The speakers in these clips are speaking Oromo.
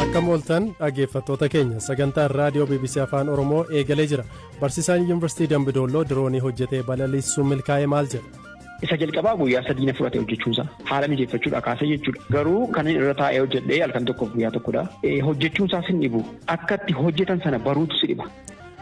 Akkam ooltan, dhaggeeffattoota keenya. Sagantaan raadiyoo BBC Afaan Oromoo eegalee jira. Barsiisaan Yuunivarsiitii Dambidolloo diroonii hojjetee balaliisuu milkaa'ee maal jedha? Isa jalqabaa guyyaa 3 na fudhate hojjechuunsa. Haala mijeeffachuudha kaasee jechuudha. Garuu kan inni irra taa'ee hojjedhee halkan tokkoof guyyaa tokkodha. Hojjechuunsaas hin dhibu. Akka itti hojjetan sana baruutu si dhiba.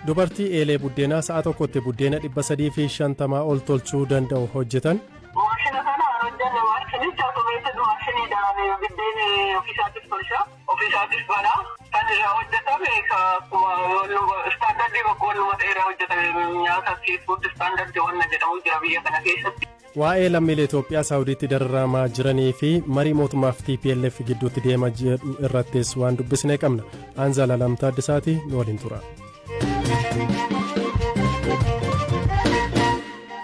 Dubartii eelee buddeenaa sa'a tokkotti buddeena 350 ol tolchuu danda'u hojjetan. Maashina kana an hojjanne, maashinicha automated maashiniidhaan biddeen ofiisaatif tolcha, ofiisaatif bana. Kan irraa hojjetame akkuma istaandardii boqqoolluma ta'e irraa hojjetame, nyaata seafood standard wanna jedhamu jira biyya kana keessatti. Waa'ee lammiilee Itoophiyaa Saawudiitti dararamaa jiranii fi marii mootummaaf TPLF gidduutti deema jedhu irrattis waan dubbisnee qabna. Aanzaalaalam Taaddasaati, nu waliin tura.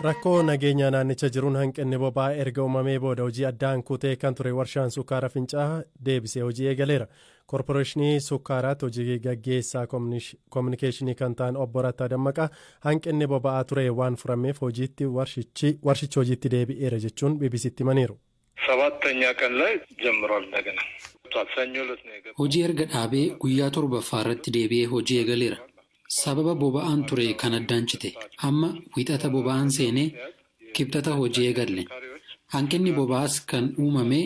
Rakkoo nageenyaa naannicha jiruun hanqinni boba'aa erga uumamee booda hojii addaan kutee kan ture warshaan sukkaara Fincaa'aa deebisee hojii eegaleera. Koorporeeshinii Sukkaaraatti hojii gaggeessaa koominikeeshinii kan ta'an Obbo Rattaa Dammaqaa hanqinni boba'aa ture waan furameef hojiitti warshichi hojiitti deebi'eera jechuun BBCtti himaniiru. ሰባተኛ ቀን ላይ ጀምሯል እንደገና ሰኞ ዕለት ነው የገባው። Hojii erga dhaabee guyyaa torbaffaa irratti deebi'ee hojii eegaleera. Sababa boba'aan ture kan addaan cite. Amma Wixata boba'aan seenee Kibxata hojii eegalle. Hanqinni boba'aas kan uumame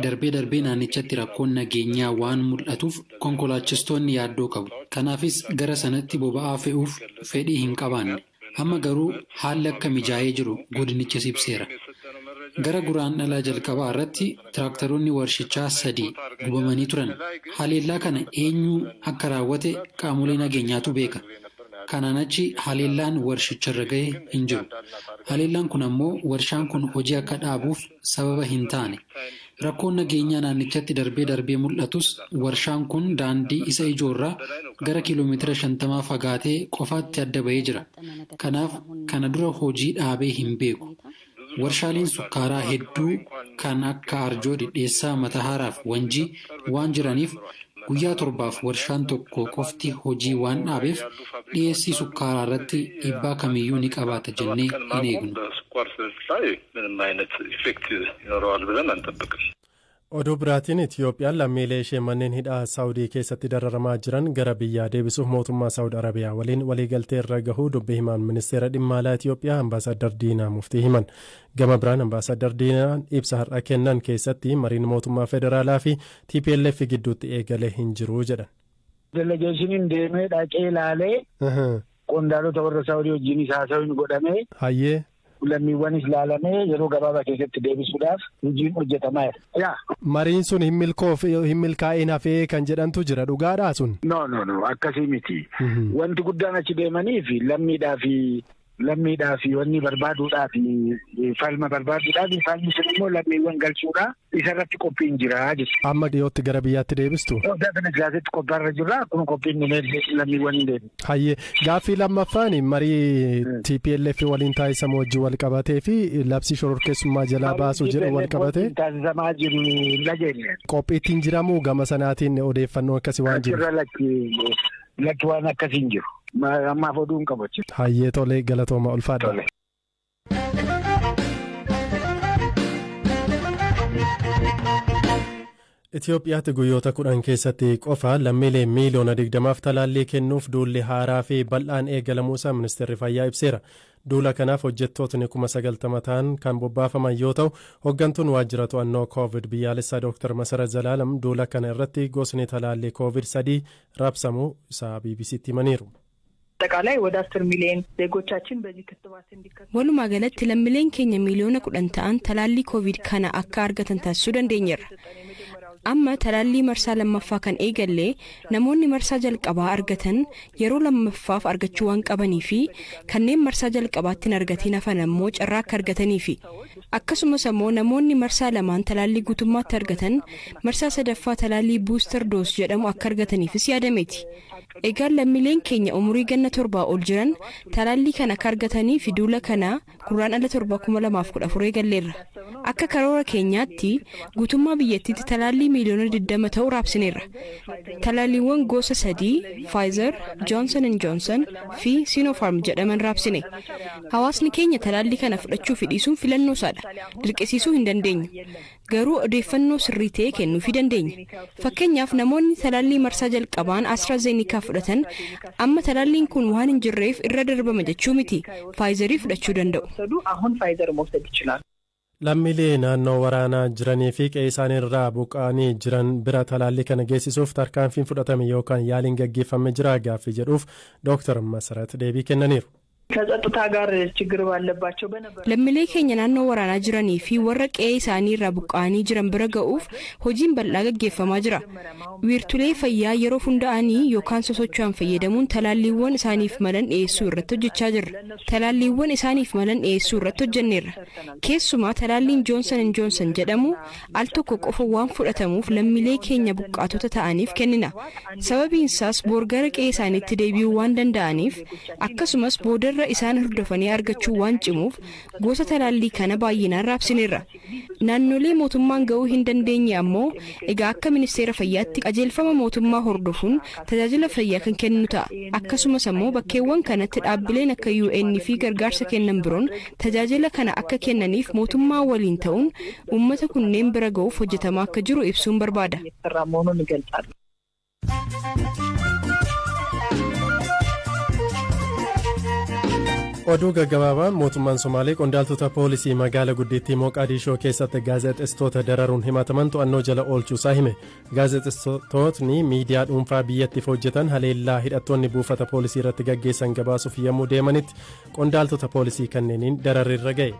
darbee darbee naannichatti rakkoon nageenyaa waan mul'atuuf konkolaachistoonni yaaddoo qabu. Kanaafis gara sanatti boba'aa fe'uuf fedhii hin qabaanne. Amma garuu haalli akka mijaa'ee jiru godinichis ibseera. Gara Guraandhalaa jalqabaa irratti tiraaktaroonni warshichaa sadii gubamanii turan. Haleellaa kana eenyu akka raawwate qaamolee nageenyaatu beeka. Kanaan achi haleellaan warshicharra gahe hin jiru. Haleellaan kun ammoo warshaan kun hojii akka dhaabuuf sababa hin taane. Rakkoon nageenyaa naannichatti darbee darbee mul'atus warshaan kun daandii isa ijoorraa gara kiiloomeetira 50 fagaatee qofaatti adda bahee jira. Kanaaf kana dura hojii dhaabee hin beeku. Warshaaleen sukkaaraa hedduu kan akka Arjoo, Dhidheessaa, Matahaaraaf Wanjii waan jiraniif guyyaa 7f warshaan tokko qofti hojii waan dhaabeef dhiyeessii sukkaaraa irratti dhiibbaa kamiyyuu ni qabaata jennee hin eegnu. በስኳር ስርጭት ላይ ምንም አይነት ኢፌክት ይኖረዋል ብለን አንጠብቅም። Oduu biraatiin, Itiyoophiyaan lammiilee ishee manneen hidhaa Saawudii keessatti dararamaa jiran gara biyyaa deebisuuf mootummaa Saawud Arabiyaa waliin waliigaltee irra gahuu dubbii himaan ministeera dhimma alaa Itiyoophiyaa Ambaasaddar Diinaa Muftii himan. Gama biraan Ambaasaddar Diinaan ibsa har'a kennan keessatti mariin mootummaa federaalaa fi TPLF gidduutti eegalee hin jiru jedhan. Delegeeshiniin deemee dhaqee ilaalee, qondaalota warra Saawudii wajjinis haasawin godhamee, lammiiwwanis ilaalamee, yeroo gabaabaa keessatti deebisuudhaaf hojiin hojjetamaa jira. Mariin sun hin milkoof hin milkaa'in hafee kan jedhantu jira, dhugaadhaa sun? No, no, no, akkasii miti. Wanti guddaan achi deemaniif lammiidhaa fi wanni barbaaduudhaa fi falma barbaaduudhaa fi falmi sun immoo lammiiwwan galchuudha, isarratti qophiin jira jechuudha. Amma dhiyootti gara biyyaatti deebistu? Definitely qophaarra jirra, akkuma qophiin lammiiwwan hin deebisu. Hayyee, gaaffii lammaffaan marii TPLF waliin taasisamu wajjin wal qabatee fi labsii shororkeessummaa jalaa baasuu jedhu wal qabatee. Taasisamaa jiru hin dhageenye. Qophiittiin jiramu gama sanaatiin odeeffannoo akkasii waan jiru? Achirra lakki, lakki, waan akkasii hin jiru. Ammaaf oduu hin qabu. Hayyee, tolee, galatooma, ulfaadha. Itoophiyaatti guyyoota 10 keessatti qofa lammiilee miiliyoona 20f talaallii kennuuf duulli haaraa fi bal'aan eegalamuusaa ministeerri fayyaa ibseera. Duula kanaaf hojjettootni 90,000 ta'an kan bobbaafaman yoo ta'u, hooggantuun waajjira to'annoo Koovid biyyaalessaa Dr. Masarat Zalaalam duula kana irratti gosni talaallii Koovid 3 raabsamuu isaa BBCtti himaniiru. አጠቃላይ ወደ 10 ሚሊዮን ዜጎቻችን በዚህ ክትባት እንዲከተቡ Walumaa galatti lammiileen keenya miiliyoona 10 ta'an talaallii Koovid kana akka argatan taasisuu dandeenyeerra. Amma talaallii marsaa lammaffaa kan eegalle namoonni marsaa jalqabaa argatan yeroo lammaffaaf argachuu waan qabanii fi kanneen marsaa jalqabaatti hin argatiin hafan ammoo carraa akka argataniifi. Akkasumas ammoo namoonni marsaa lamaan talaallii guutummaatti argatan marsaa sadaffaa talaallii booster dose jedhamu akka argataniifis yaadameeti. Egaa lammiileen keenya umurii ganna 7 ol jiran talaallii kana akka argatanii fi duula kana Guraandhala 7, 2014 eegalleerra. Akka karoora keenyaatti guutummaa biyyattiitti talaallii miiliyoona 20 ta'u raabsineerra. Talaalliiwwan gosa sadii, Pfizer, Johnson Johnson fi Sinopharm jedhaman raabsine. Hawaasni keenya talaallii kana fudhachuu fi dhiisuun filannoo isaadha. Dirqisiisuu hin dandeenyu. Garuu odeeffannoo sirrii ta'e kennuufii dandeenya. Fakkeenyaaf, namoonni talaallii marsaa jalqabaan AstraZeneca fudhatan amma talaalliin kun waan hin jirreef irra darbama jechuu miti. Pfizerii fudhachuu danda'u. አሁን ፋይዘር መውሰድ ይችላሉ። Lammiilee naannoo waraanaa jiranii fi qe'ee isaanii irraa buqqa'anii jiran bira talaallii kana geessisuuf tarkaanfiin fudhatame yookaan yaaliin gaggeeffame jira gaaffii jedhuuf Dooktar Masarat deebii kennaniiru. ከጸጥታ ጋር ችግር ባለባቸው በነበረ Lammiilee keenya naannoo waraanaa jiranii fi warra qe'ee isaanii irraa buqqa'anii jiran bira ga'uuf hojiin bal'aa gaggeeffamaa jira. Wiirtulee fayyaa yeroo hundaa'anii yookaan sosocho'an fayyadamuun talaalliiwwan isaaniif malan dhiyeessuu irratti hojjechaa jirra. Talaalliiwwan isaaniif malan dhiyeessuu irratti hojjenneerra. Keessumaa talaalliin Johnson Johnson jedhamu al tokko qofa waan fudhatamuuf lammiilee keenya buqqaatota ta'aniif kennina. Sababiin isaas boor gara qe'ee isaaniitti deebi'uu waan danda'aniif, akkasumas boodarra isaan hordofanii argachuu waan cimuuf gosa talaallii kana baay'inaan raabsineerra. Naannolee mootummaan ga'uu hin dandeenye ammoo egaa akka ministeera fayyaatti qajeelfama mootummaa hordofuun tajaajila fayyaa kan kennu ta'a. Akkasumas ammoo bakkeewwan kanatti dhaabbileen akka UN fi gargaarsa kennan biroon tajaajila kana akka kennaniif mootummaa waliin ta'uun uummata kunneen bira ga'uuf hojjetamaa akka jiru ibsuun barbaada. እየተሰራ መሆኑን ይገልጻሉ። Oduu gaggabaabaan, mootummaan Somaalee qondaaltota poolisii magaala guddittii Mooqaadishoo keessatti gaazexeessitoota dararuun himataman to'annoo jala oolchuusaa hime. Gaazexeessitootni miidiyaa dhuunfaa biyyattiif hojjetan haleellaa hidhattoonni buufata poolisii irratti gaggeessan gabaasuuf yommuu deemanitti qondaaltota poolisii kanneeniin dararriirra ga'e.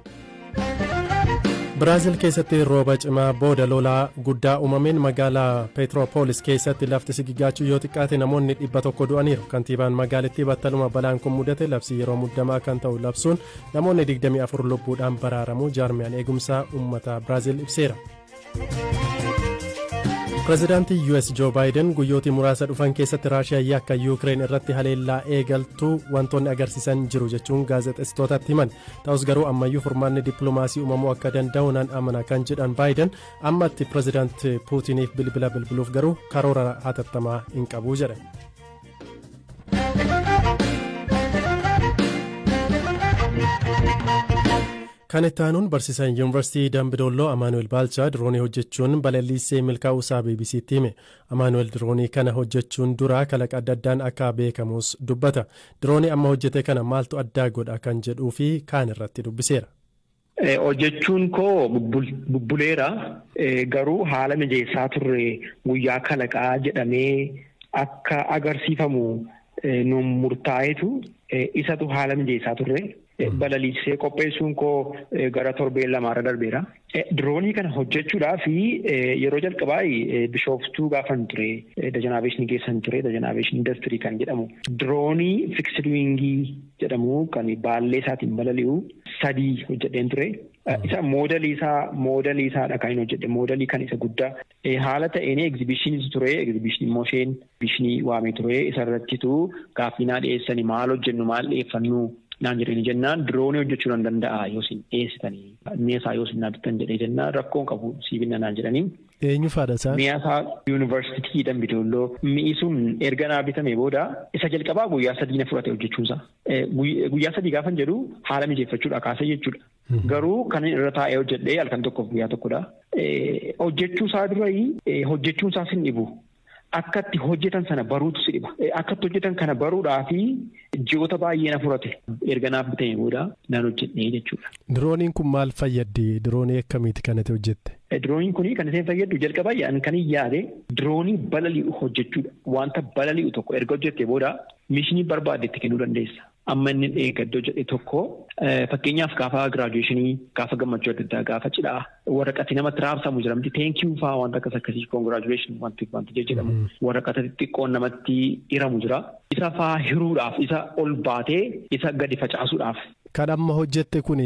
Biraazil keessatti rooba cimaa booda lolaa guddaa uumameen magaalaa Peetroopolis keessatti lafti sigigaachuu yoo xiqqaate namoonni 100 du'aniiru. Kantiibaan magaalittii battaluma balaan kun mudate labsii yeroo muddamaa kan ta'u labsuun namoonni 24 lubbuudhaan baraaramuu jaarmiyaan eegumsaa uummata Biraazil ibseera. Pireezidaantii US Joo Baayiden guyyootii muraasa dhufan keessatti Raashiyaa yakka Yuukireen irratti haleellaa eegaltuu wantoonni agarsiisan jiru jechuun gaazexeessitootatti himan. Ta'us garuu ammayyuu furmaanni dippiloomaasii uumamuu akka danda'u nan amana kan jedhan Baayiden, ammatti pireezidaant Puutiniif bilbila bilbiluuf garuu karoora hatattamaa hin qabu jedhan. Kan itti aanuun, barsiisaan Yuunivarsiitii Dambidolloo Amaanuel Baalchaa diroonii hojjechuun balaliisee milkaa'uu isaa BBCtti hime. Amaanuel diroonii kana hojjechuun dura kalaqa adda addaan akka beekamus dubbata. Diroonii amma hojjete kana maaltu addaa godha kan jedhuu fi kaan irratti dubbiseera. Hojjechuun koo bubbuleera, garuu haala mijeessaa turre. Guyyaa kalaqaa jedhamee akka agarsiifamu nu murtaa'etu isatu haala mijeessaa turre. Balaliisee qopheessuun koo gara torbee lamaarra darbeera. Diroonii kana hojjechuudhaaf yeroo jalqabaa Bishooftuu gaafan ture, Dajan Aviation keessan ture, Dajan Aviation Industry kan jedhamu. Diroonii fixed wingii jedhamu kan baallee isaatiin balali'u sadii hojjedheen ture. Isa moodelii isaadha kan inni hojjedhe, moodelii kan isa guddaa. Haala ta'een egzibishiniitu ture, egzibishinii immoo isheen egzibishinii waamee ture, isarrattitu gaaffii naa dhiyeessanii, maal hojjennu, maal dhiyeeffannu naan jedhanii jennaan, diroonii hojjechuu nan danda'a yoo isin dhiyeessitanii, mi'a isaa yoo isin naa bittan jedhee jennaan, rakkoon qabu, sii binna naan jedhanii. Eenyu faadha isaan? Mi'a isaa Yuunivarsiitii Dambidolloo. Mi'i sun erga naa bitame booda isa jalqabaa guyyaa 3 na fudhate hojjechuunsaa. Guyyaa 3 gaafan jedhu haala mijeeffachuudha kaasee jechuudha. Garuu kan irra taa'ee hojjedhee halkan tokkoof guyyaa tokkodha. Hojjechuu isaa dura hojjechuun isaas hin dhibu. Akka itti hojjetan sana baruutu si dhiba. Akka itti hojjetan kana baruudhaaf ji'oota baay'ee na fudhate. Erga naaf bitame booda nan hojjedhee jechuudha. Dirooniin kun maal fayyaddi? Diroonii akkamiiti kan ati hojjette? Dirooniin kun kan isheen fayyaddu, jalqabaa kan hin yaade diroonii balali'u hojjechuudha. Wanta balali'u tokko erga hojjette booda mishinii barbaadde itti kennuu dandeessa. Amma inni eeggaddoo jedhe tokko, fakkeenyaaf gaafa graduationii, gaafa gammachuu adda addaa, gaafa cidhaa waraqati namatti raabsamu jira miti, thank you faa, wanta akkas akkasii, congratulation wanti jedhamu waraqata xixiqqoon namatti hiramu jira. Isa faa hiruudhaaf, isa ol baatee isa gadi facaasuudhaaf. Kan amma hojjette kun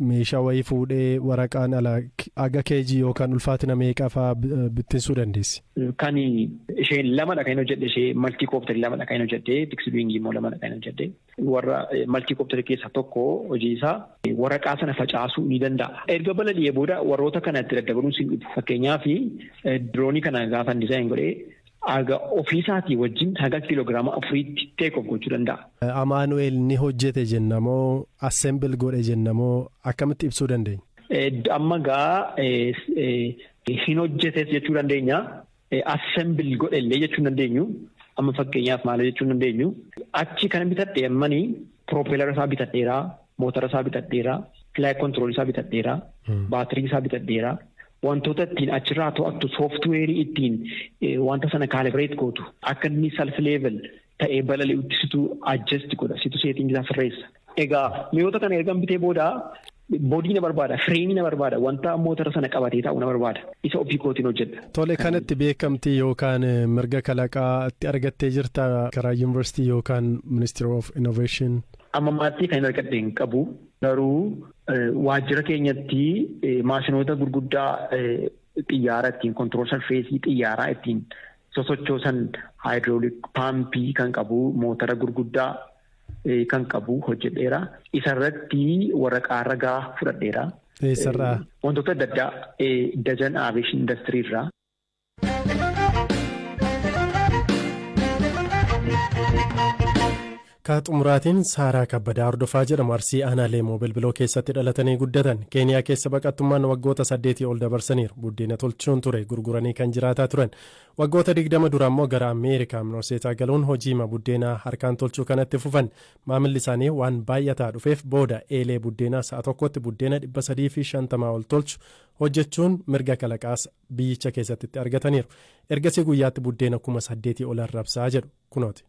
meeshaa wayii fuudhee waraqaan ala aga keejii yookaan ulfaatina meeqa fa'aa bittinsuu dandeessi? Kan isheen lamadha kan inni hojjedhe, ishee multicopterii lamadha kan inni hojjedhe, fixed wingii immoo lamadha kan inni hojjedhe. Warra multicopterii keessaa tokko hojii isaa waraqaa sana facaasuu ni danda'a. Erga balali'ee booda warroota kana itti daddabaluun siin dhufu. Fakkeenyaaf, diroonii kana gaafa design godhee haga ofiisaatii wajjin haga kiiloogiraama 4tti take off gochuu danda'a. Amaanu'eel ni hojjete jenna moo assemble godhe jenna moo akkamitti ibsuu dandeenya? Amma gaa hin hojjetes jechuu dandeenya. Assemble godhe illee jechuu dandeenyu. Amma fakkeenyaaf maal jechuu dandeenyu? Achi kana bitadhe ammanii propellera isaa bitadheera, motora isaa bitadheera, flight control isaa bitadheera, baatirii isaa bitadheera. Wantoota ittiin achirraa to'attu, sooftuweerii ittiin wanta sana calibrate gootu, akka inni self level ta'ee balali'utti situ adjust godha, situ setting isaa sirreessa. Egaa mi'oota kana erga bitee booda body na barbaada, frameii na barbaada, wanta motora sana qabatee taa'u na barbaada. Isa ofii kootiin hojjedha. Tole, kanatti beekamtii yookaan mirga kalaqaa itti argattee jirta karaa yuunivarsiitii yookaan Ministry of Innovation? Amma ammaatti kan hin argadhe hin qabu. Garuu waajjira keenyatti maashinoota gurguddaa xiyyaara ittiin control surfaceii xiyyaaraa ittiin sosochoosan, hydraulic pumpii kan qabu, motora gurguddaa kan qabu hojjedheera. Isarratti waraqaa ragaa fudhadheera. Eessarraa? Wantoota adda addaa Dajan Aviation Industry irraa. Ka xumuraatiin Saaraa Kabbadaa Hordofaa jedhamu. Arsii aanaa Leemoo Bilbiloo keessatti dhalatanii guddatan. Keeniyaa keessa baqattummaan waggoota 8 ol dabarsaniiru. Buddeena tolchuun ture gurguranii kan jiraataa turan. Waggoota 20 dura immoo gara Ameerikaa Minnesotaa galuun hojiima buddeenaa harkaan tolchuu kanatti fufan. Maamilli isaanii waan baay'ataa dhufeef booda eelee buddeenaa sa'a tokkotti buddeena 350 ol tolchu hojjechuun mirga kalaqaas biyyicha keessatti itti argataniiru. Ergasii guyyaatti buddeena 8,000 ol arrabsaa jedhu kunooti.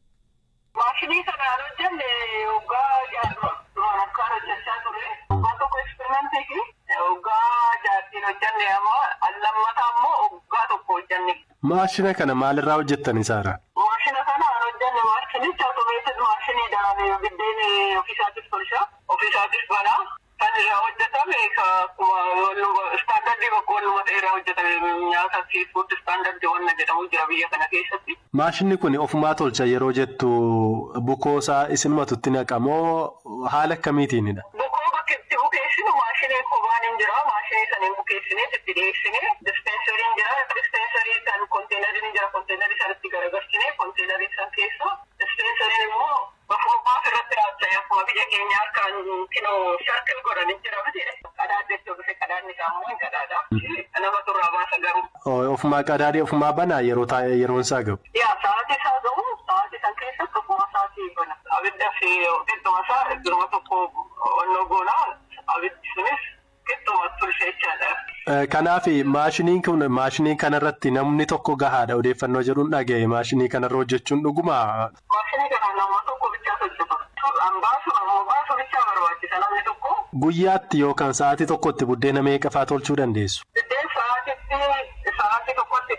Maashinii sanaan hojjenne waggaa 6 dura. Duraan harkaan hojjechaa ture. Waggaa tokko experimentii fi waggaa jaattiin hojjenne, amma lammataa immoo waggaa tokko hojjenne. Maashina kana maalirraa hojjettani, Saara? Maashina kana hojjenne, maashinichi automated maashiniidhaan biddeen ofiisaatiif tolcha. Ofiisaatiif banaa. Kan irraa hojjetame akkuma standardii bakka wannuma ta'e irraa hojjetame, nyaata food standardii wanna jedhamu jira biyya kana keessatti. Maashinni kun ofumaa tolcha yeroo jettu, bukoosaa isinumatu itti naqamoo haala akkamiitiinidha? Bukoo bakka itti bukeessinu maashinii kophaan hin jira. Maashinii saniin bukeessinee itti dhiyeessinee, dispenseriin jira. Dispenserii kan containeriin hin jira. Containerii sanatti garagalchinee, containerii san keessa dispenseriin immoo ofumaa ofirratti raabsee, akkuma biyya keenya harkaan kinoo sharkil godhanii jira miti. Qadaaddeetti dhufe, qadaadni isaa immoo hin qadaada. Nama turraa baasa garuu. Ofumaa qadaadee ofumaa banaa yeroo taa'ee yeroon isaa gahu? Yaa, sa'aatii isaa gahu, sa'aatii san keessatti ofumaa sa'aatii bana. Abidda fi qixxuma isaa duruma tokko onnoo goonaa, abiddi sunis qixxuma tolcha jechaadha. Kanaaf maashiniin kun, maashinii kanarratti namni tokko gahaadha odeeffannoo jedhuun dhaga'e, maashinii kanarra hojjechuun dhuguma? Maashinii kana nama tokko bichaatu hojjeta. Baasu baasu bichaa barbaachisa namni tokko. Guyyaatti yookaan sa'aatii tokkotti buddeena meeqa fa'aa tolchuu dandeessu? Biddeen sa'aatitti, sa'aatii tokkotti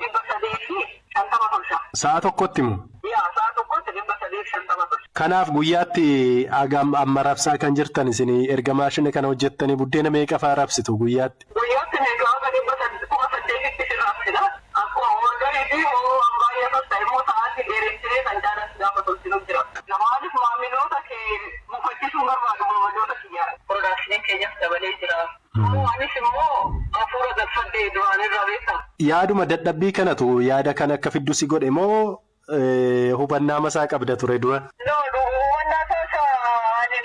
350 tolcha. Sa'a tokkotti moo? Yaa, sa'a tokkotti 350 tolcha. Kanaaf guyyaatti hagam amma rabsaa kan jirtan isin, erga maashina kana hojjettanii buddeena meeqa fa'aa rabsitu guyyaatti? Guyyaatti meeqa haga 8,000tti si raabsina. Akkuma orderii fi hoo baay'atus ta'e immoo sa'aatii dheeressinee kan caalatti gaafa tolchinu jira. Maaliif maamiloota kee mufachiisuu barbaadu, maamiloota kiyya. Productioniin keenyas dabalee jira. Anis immoo hafuura galfadhee duraan irraa beekama. Yaaduma dadhabbii kanatu yaada kana akka fiddu si godhe moo hubannaa masaa qabda ture dura? No, hubannaa isaa ani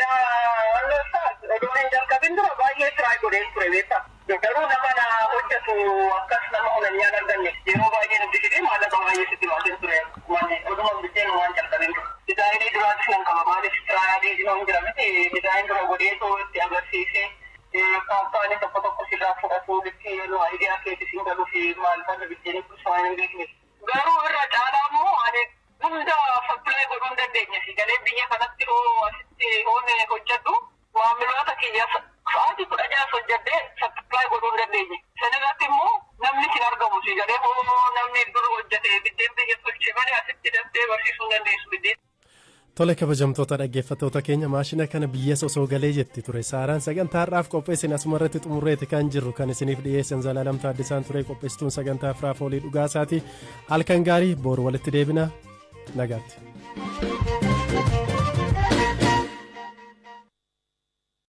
odoo hin jalqabin dura baay'ee try godheen ture, beektaa. Garuu nama na hojjetu akkas nama onanyaan arganne, yeroo baay'ee nutti fidee maallaqa baay'ee sitti baaseen ture. Oduma biddeen waan jalqabin dura. Designii duraatis nan qaba, maaliif trialii hin jira miti, design dura godhee too itti agarsiisee, kaampaanii tokko tokko sirraa fudhatu, likkii yeroo idea keetis hin galuu fi maal maal biddeen kun waan hin beekne. Garuu irra caalaa immoo ani hunda supply godhuu hin dandeenye, si galee, biyya kanatti hoo asitti hoone hojjedhu maamiloota kiyya sa'aatii 16 hojjedhee supply godhuu hin dandeenye. San irratti immoo namni sin argamu, si galee, hoo namni dur hojjete biddeen biyya tolche malee asitti daftee barsiisuu hin dandeessu biddeen. Tole, kabajamtoota dhaggeeffattoota keenya, maashina kana biyyas osoo galee jetti ture Saaraan. Sagantaa har'aaf qopheessin asuma irratti xumurreeti kan jirru. Kan isiniif dhiyeessan Zalaalam Taaddisaan ture, qopheessituun sagantaa Firaafoolii Dhugaasaati. Halkan gaarii, boru walitti deebina, nagaatti.